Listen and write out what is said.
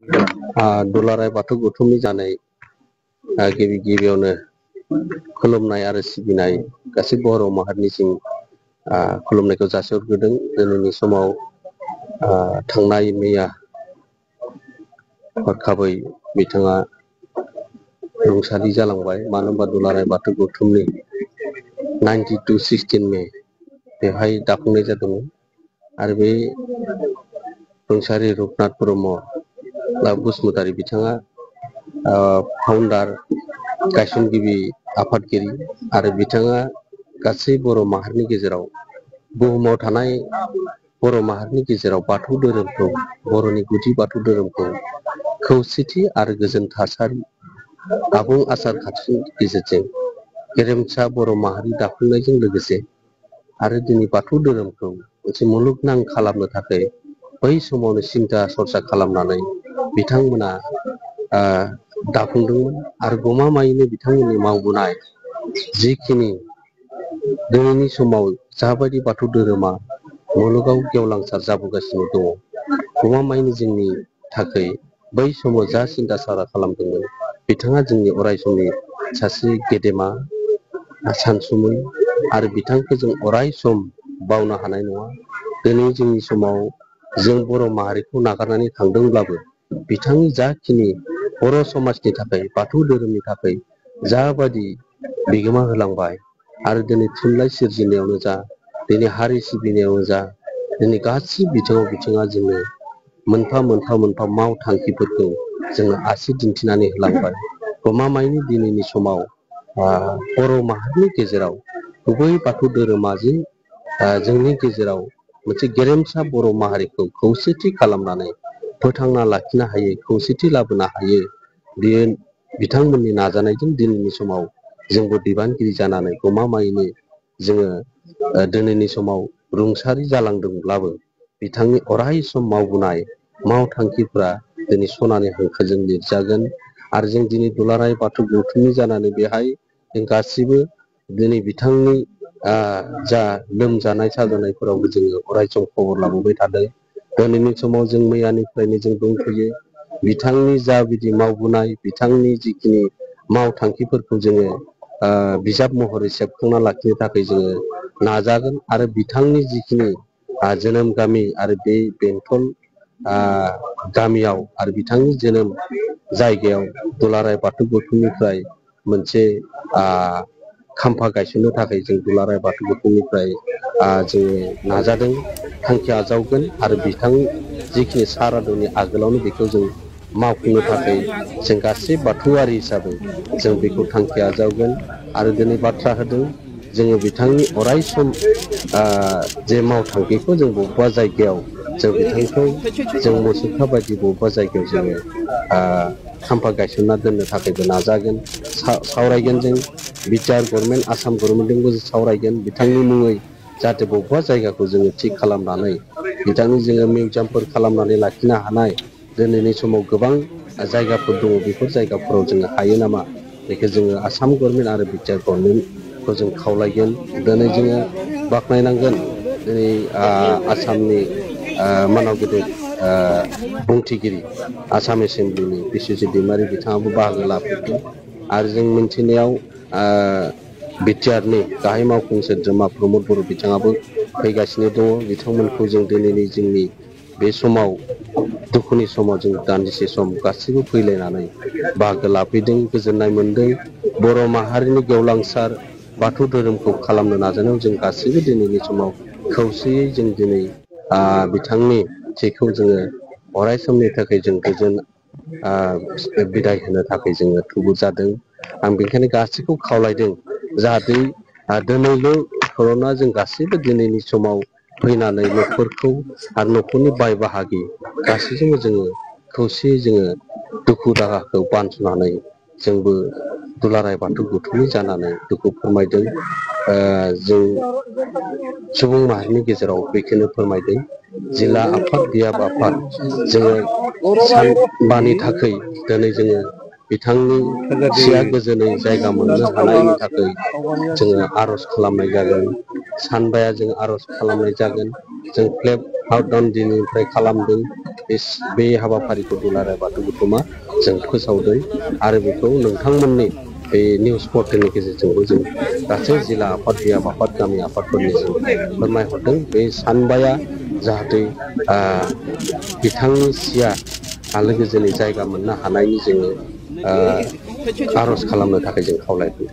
दुलाराय बाथौ गौथुमनि जानाय गिबि गिबियावनो खुलुमनाय आरो सिबिनाय गासै बर' माहारिनिसिम खुलुमनायखौ जासिहरग्रोदों। दिनैनि समाव थांनाय मैया हरखाबै बिथाङा रुंसारि जालांबाय। मानो होनबा दुलाराय बाथौ गौथुमनि 92/16 मे बेवहाय दाफुंनाय जादोंमोन आरो बे रुंसारि रुपनाथ ब्रह्म बसुमतारी बिथाङा फाउन्डार गायसनगिरि आफादगिरि आरो बिथाङा गासै बर' माहारिनि गेजेराव बुहुमाव थानाय बर' माहारिनि गेजेराव बाथौ धोरोमखौ बर'नि गुदि बाथौ धोरोमखौ खौसेथि आरो गोजोन थासारि आबुं आसार खान्थिनि गेजेरजों गेरेमसा बर' माहारि दाफुंनायजों लोगोसे आरो दिनै बाथौ धोरोमखौ मोनसे मुलुगनां खालामनो थाखाय बै समावनो सिन्था सरसा खालामनानै बिथांमोना दाफुंदोंमोन आरो गमामायैनो बिथांमोननि मावबोनाय जिखिनि दिनैनि समाव जाबायदि बाथौ धोरोमा मुलुगाव गेवलांसार जाबोगासिनो दङ, गमामायैनो जोंनि थाखाय बै समाव जा सिन्था सारा खालामदोंमोन बिथाङा जोंनि अराय समनि सासे गेदेमा सानसुमै आरो बिथांखौ जों अराय सम बावनो हानाय नङा। दिनै जोंनि समाव जों बर' माहारिखौ नागारनानै थांदोंब्लाबो बिथांनि जाखिनि बर' समाजनि थाखाय बाथौ धोरोमनि थाखाय जाबायदि बिगोमा होलांबाय आरो दिनै थुनलाइ सोरजिनायावनो जा, दिनै हारि सिबिनायावनो जा, दिनै गासै बिथिङा जोंनो मोनफा मोनफा मावथांखिफोरखौ जोङो आसि दिन्थिनानै होलांबाय। गमामायैनो दिनैनि समाव बर' माहारिनि गेजेराव गुबै बाथौ धोरोमा जे जोंनि गेजेराव मोनसे गेरेमसा बर' माहारिखौ खौसेथि खालामनानै फोथांना लाखिनो हायो, खौसेथि लाबोनो हायो, बेयो बिथांमोननि नाजानायजों दिनैनि समाव जोंबो बिबानगिरि जानानै गमामायैनो जोङो दिनैनि समाव रुंसारि जालांदोंब्लाबो बिथांनि अराय सम मावबोनाय मावथांखिफ्रा दिनै सनानि हांखोजों लिरजागोन आरो जों दिनै दुलाराय बाथौ गौथुमनि जानानै बेहाय जों गासिबो दिनै बिथांनि जा लोमजानाय साजानायफोरावबो जोङो अराय सम खबर लाबोबाय थादों। दिनैनि समाव जों मैयानिफ्रायनो जों दंथ'यो। बिथांनि जा बिदि मावबोनाय बिथांनि जिखिनि मावथांखिफोरखौ जोङो बिजाब महरै सेबखांना लाखिनो थाखाय जोङो नाजागोन आरो बिथांनि जिखिनि जोनोम गामि आरो बे बेंटल गामियाव आरो बिथांनि जोनोम जायगायाव दुलाराय बाथौ गौथुमनिफ्राय मोनसे खाम्फा गायसननो थाखाय जों दुलाराय बाथौ गौथुमनिफ्राय जोङो नाजादों, थांखि आजावगोन आरो बिथां जिखिनि सारादुनि आगोलावनो बेखौ जों मावफुंनो थाखाय जों गासै बाथौआरि हिसाबै जों बेखौ थांखि आजावगोन आरो दिनै बाथ्रा होदों जोङो बिथांनि अराय सम जे मावथांखिखौ जों बबेबा जायगायाव जों बिथांखौ जों मुसुखा बायदि बबेबा जायगायाव जोङो खाम्फा गायसनना दोननो थाखायबो नाजागोन, सावरायगोन। जों बिटिआर गभर्नमेन्ट आसाम गभर्नमेन्टजोंबो सावरायगोन बिथांनि मुङै जाहाथे बबेबा जायगाखौ जोङो थिग खालामनानै बिथांनि जोङो मिउजियामफोर खालामनानै लाखिनो हानाय दिनैनि समाव गोबां जायगाफोर दङ, बेफोर जायगाफोराव जोङो हायो नामा बेखौ जोङो आसाम गभर्नमेन्ट आरो बिटिआर गभर्नमेन्टखौ जों खावलायगोन। दिनै जोङो बाख्नायनांगोन दिनै आसामनि मानाव गेदेर बुंथिगिरि आसाम एसेम्ब्लिनि बिस्वजित दैमारि बिथाङाबो बाहागो लाफैगोन आरो जों मिन्थिनायाव बिटिआरनि गाहाय मावफुं सोद्रोमा प्रमद बर' बिथाङाबो फैगासिनो दङ। बिथांमोनखौ जों दिनैनि जोंनि बे समाव दुखुनि समाव जों दान्दिसे सम गासैबो फैलायनानै बाहागो लाफैदों, गोजोननाय मोनदों। बर' माहारिनि गेवलांसार बाथौ धोरोमखौ खालामनो नाजानायाव जों गासैबो दिनैनि समाव खौसेयै जों दिनै बिथांनि थैखौ जोङो अराय समनि थाखाय जों गोजोन बिदाय होनो थाखाय जोङो थुबुर जादों। आं बेनिखायनो गासैखौ खावलायदों जाहाथे दिनैल' कर'ना जों गासैबो दिनैनि समाव फैनानै न'खरखौ आरो न'खरनि बाय बाहागि गासैजोंबो जोङो खौसेयै जोङो दुखु दाहाखौ बानस'नानै जोंबो दुलाराय बाथौ गौथुमनि जानानै दुखु फोरमायदों। जों सुबुं माहारिनि गेजेराव बेखौनो फोरमायदों। जिल्ला आफाद गैयाब आफाद जोङो सानबानि थाखाय दिनै जोङो बिथांनि सिया गोजोनै जायगा मोननो हानायनि थाखाय जोङो आर'ज खालामनाय जागोन। सानबाया जों आर'ज खालामनाय जागोन जों फ्लेग हाउटडाउन दिननिफ्राय खालामदों बे हाबाफारिखौ दुलाराय बाथौ गौथुमा जों फोसावदों आरो बेखौ नोंथांमोननि बे निउस पर्टेलनि गेजेरजोंबो जों गासै जिल्ला आफाद आफाद गामि आफादफोरनि जों फोरमायहरदों बे सानबाया जाहाथे बिथांनि सिया आलो गोजोनै जायगा मोननो हानायनि जोङो आर'ज खालामनो थाखाय जों खावलायदों।